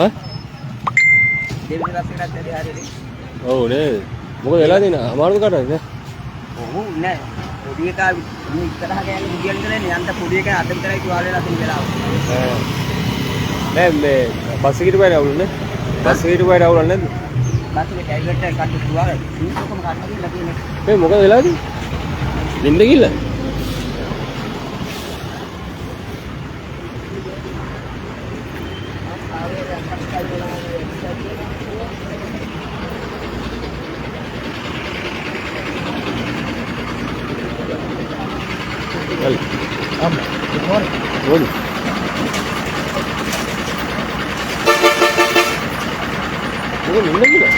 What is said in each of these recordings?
ඈ? දෙවෙනි බස් එකටත් වැඩි හරියනේ. ඔව් නේද? මොකද වෙලා තියෙන්නේ? අමාරුද කාටද නේ? ඔව් නෑ. පොඩි එකා මේ ඉස්සරහ ගෑනු බුදියන් කරන්නේ යන්න පොඩි එකා අද විතරයි තුවාල වෙලා තියෙන වෙලාව. නෑ මේ බස් එකට බයර අවුල් නේ? බස් එකට බයර අවුල් නේද? බස් එකේ ඩ්‍රයිවර්ට කට්ටු තුවාල මිනිස්සු ඔක්කොම කට්ට ගිහලා තියෙන්නේ. මේ මොකද වෙලා තියෙන්නේ? නින්ද ගිහලා? Well, good morning. ඕනි. මොකද නින්ද ගිහලා?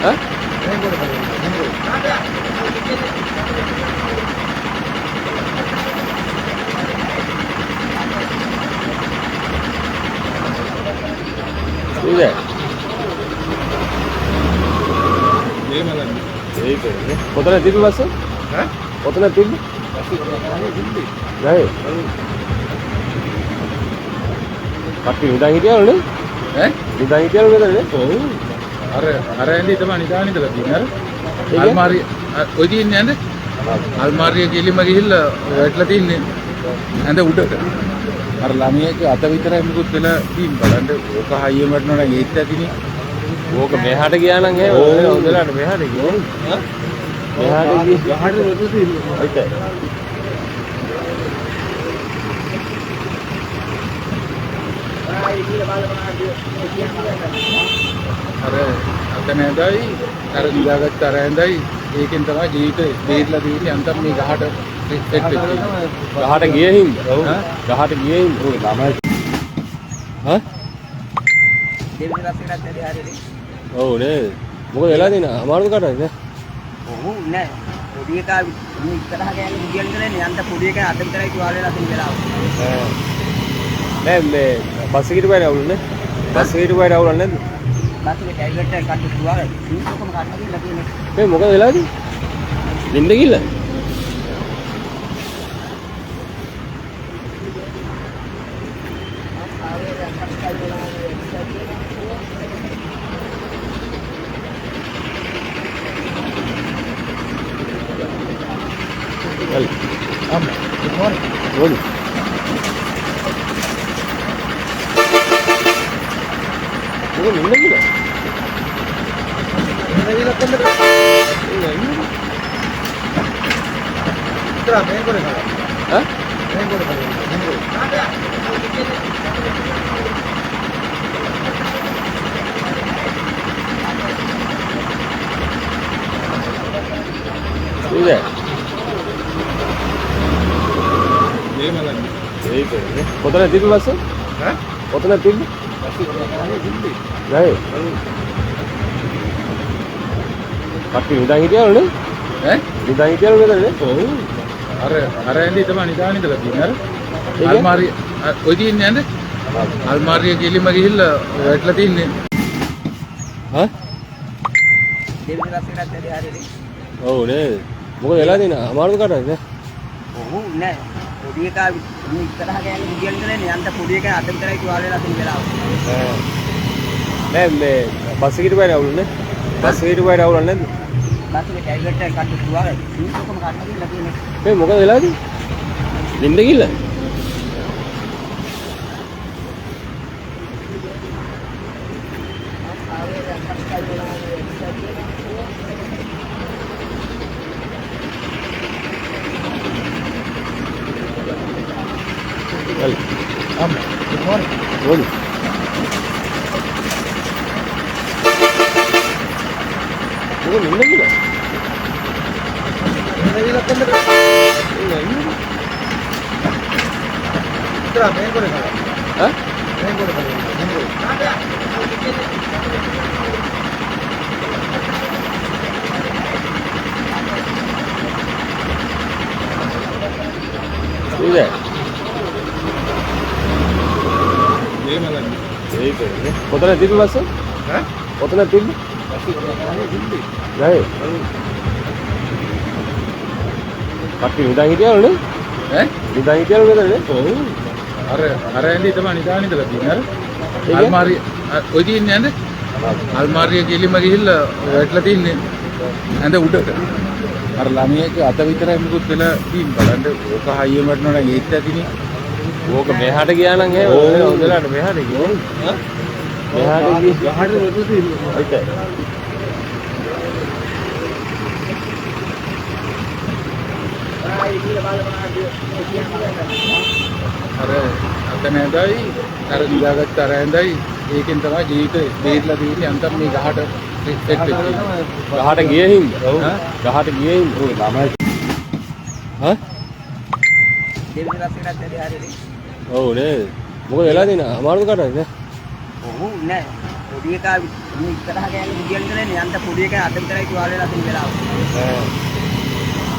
ඈ? නේද? ඒක නේ. කොතන තිබ්බ බස් එක? ඈ? කොතන තිබ්බ? නෑ. කට්ටිය නිදන් හිටියලු නේ? ඈ? නිදන් හිටියලු නේද නේ? ඔව්. අර අර ඇඳේ තමයි නිදාගෙන ඉඳලා තියෙන්නේ අර. ඒ අල්මාරිය ඔය තියෙන්නේ ඇඳ. අල්මාරිය කෙලින්ම ගිහිල්ලා වැටලා තින්නේ ඇඳ උඩට. අර ළමයෙක් අත විතරයි මුකුත් වෙලා තියෙන්නේ බලන්න. ඕක හයියෙන් වැටෙනවා නම් ඒත් ඇතිනේ. ඕක මෙහාට ගියා නම් එහෙම ඔව්. හොඳ වෙලාවට මෙහාට ගියේ. ඈ? මෙහාට ගියේ. ගහට වැටලා තියෙන්නේ. ඔයිත. අර අතන ඇඳයි අර නිදාගත්ත අර ඇඳයි ඒකෙන් තමයි ජීවිතේ බේරිලා තියෙන්නේ අන්තම් මේ ගහට සෙට් වෙච්ච. ගහට ගියේ හින්දා. ඔව්. ගහට ගියේ හින්දා. ඔව් ළමයි. ඈ? දෙවෙනි බස් එකටත් වැඩි හරියනේ. ඔව් නේද? මොකද වෙලා තියෙන්නේ? අමාරුද කාටද නේ? ඔව් නෑ. පොඩි එකා මේ ඉස්සරහ ගෑනු බුදියන් කරන්නේ යන්න පොඩි එකා අද විතරයි තුවාල වෙලා තියෙන වෙලාව. නෑ මේ බස් එකට බයර අවුල් නේ? බස් එකට බයර අවුල් නේද? බස් එකේ ඩ්‍රයිවර්ට කට්ටු තුවාල මිනිස්සු ඔක්කොම කට්ට ගිහලා තියෙන්නේ. මේ මොකද වෙලා තියෙන්නේ? නින්ද ගිහලා? Well, good morning. ඕනි. මොකද නින්ද ගිහලා? ඈ? නේද? ඒක නේ. කොතන තිබ්බ බස් එක? ඈ? කොතන තිබ්බ? නෑ. කට්ටිය නිදන් හිටියලු නේ? ඈ? නිදන් හිටියලු නේද නේ? ඔව්. අර අර ඇඳේ තමයි නිදාගෙන ඉඳලා තියෙන්නේ අර. ඒ අල්මාරිය ඔය තියෙන්නේ ඇඳ. අල්මාරිය කෙලින්ම ගිහිල්ලා වැටලා තින්නේ. ඈ? දෙවෙනි බස් එකටත් වැඩි හරියනේ. ඔව් නේද? මොකද වෙලා තියෙන්නේ? අමාරුද කාටද නේ? ඔව් නෑ. පොඩි එකා මේ ඉස්සරහ ගෑනු බුදියන් කරන්නේ යන්න පොඩි එකා අද විතරයි තුවාල වෙලා තියෙන වෙලාව. නෑ මේ බස් එකට බයර අවුල් නේ? බස් එකට බයර අවුල් නේද? බස් එකේ ඩ්‍රයිවර්ට කට්ටු තුවාල මිනිස්සු ඔක්කොම කට්ට ගිහලා තියෙන්නේ. මේ මොකද වෙලා තියෙන්නේ? නින්ද ගිහලා? Well, good morning. ඕනි. මොකද නින්ද ගිහලා? ඈ? නේද? ඒක නේ. කොතන තිබ්බ බස් එක? ඈ? කොතන තිබ්බ? නෑ. කට්ටිය නිදන් හිටියලු නේ? ඈ? නිදන් හිටියලු නේද නේ? ඔව්. අර අර ඇඳේ තමයි නිදාගෙන ඉඳලා තියෙන්නේ අර. ඒ අල්මාරිය ඔය තියෙන්නේ ඇඳ. අල්මාරිය කෙලින්ම ගිහිල්ලා වැටලා තින්නේ ඇඳ උඩට. අර ළමයෙක් අත විතරයි මුකුත් වෙලා තියෙන්නේ. බලන්න ඕක හයියෙන් වැටෙනවා නම් ඒත් ඇතිනේ. ඕක මෙහාට ගියා නම් එහෙම ඔව්. හොඳ වෙලාවට මෙහාට ගියේ. මෙහාට ගියේ. ගහට වැටලා තියෙන්නේ. ඒකයි. අර අත නැඳයි අර නිදාගත්ත අර ඇඳයි ඒකෙන් තමයි ජීවිතේ බේරලා තියෙන්නේ අන්තම් මේ ගහට සෙට් වෙච්ච. ගහට ගියේ හින්දා. ඔව්. ගහට ගියේ හින්දා. ඔව් ළමයි. හා? දෙවෙනි බස් එකටත් ඇදී හරියට. ඔව් නේද? මොකද වෙලා තියෙන්නේ? අමාරුද කාටද නේ? ඔව් නෑ. පොඩි එකා මේ ඉස්සරහ ගෑනු බුදියන් ඉඳලා යන්න පොඩි එකා අත විතරයි තුවාල වෙලා තියෙන වෙලාව.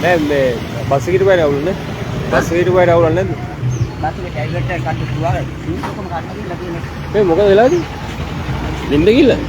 නෑ මේ බස් එකට බයර අවුල් නේ? බස් එකට බයර අවුල් නැද්ද? බස් එකේ ටයිලට් එක කට්ට තුවාල ඔක්කොම කට්ට දීලා තියෙන්නේ. මේ මොකද වෙලා තියෙන්නේ? නින්ද ගිහලා?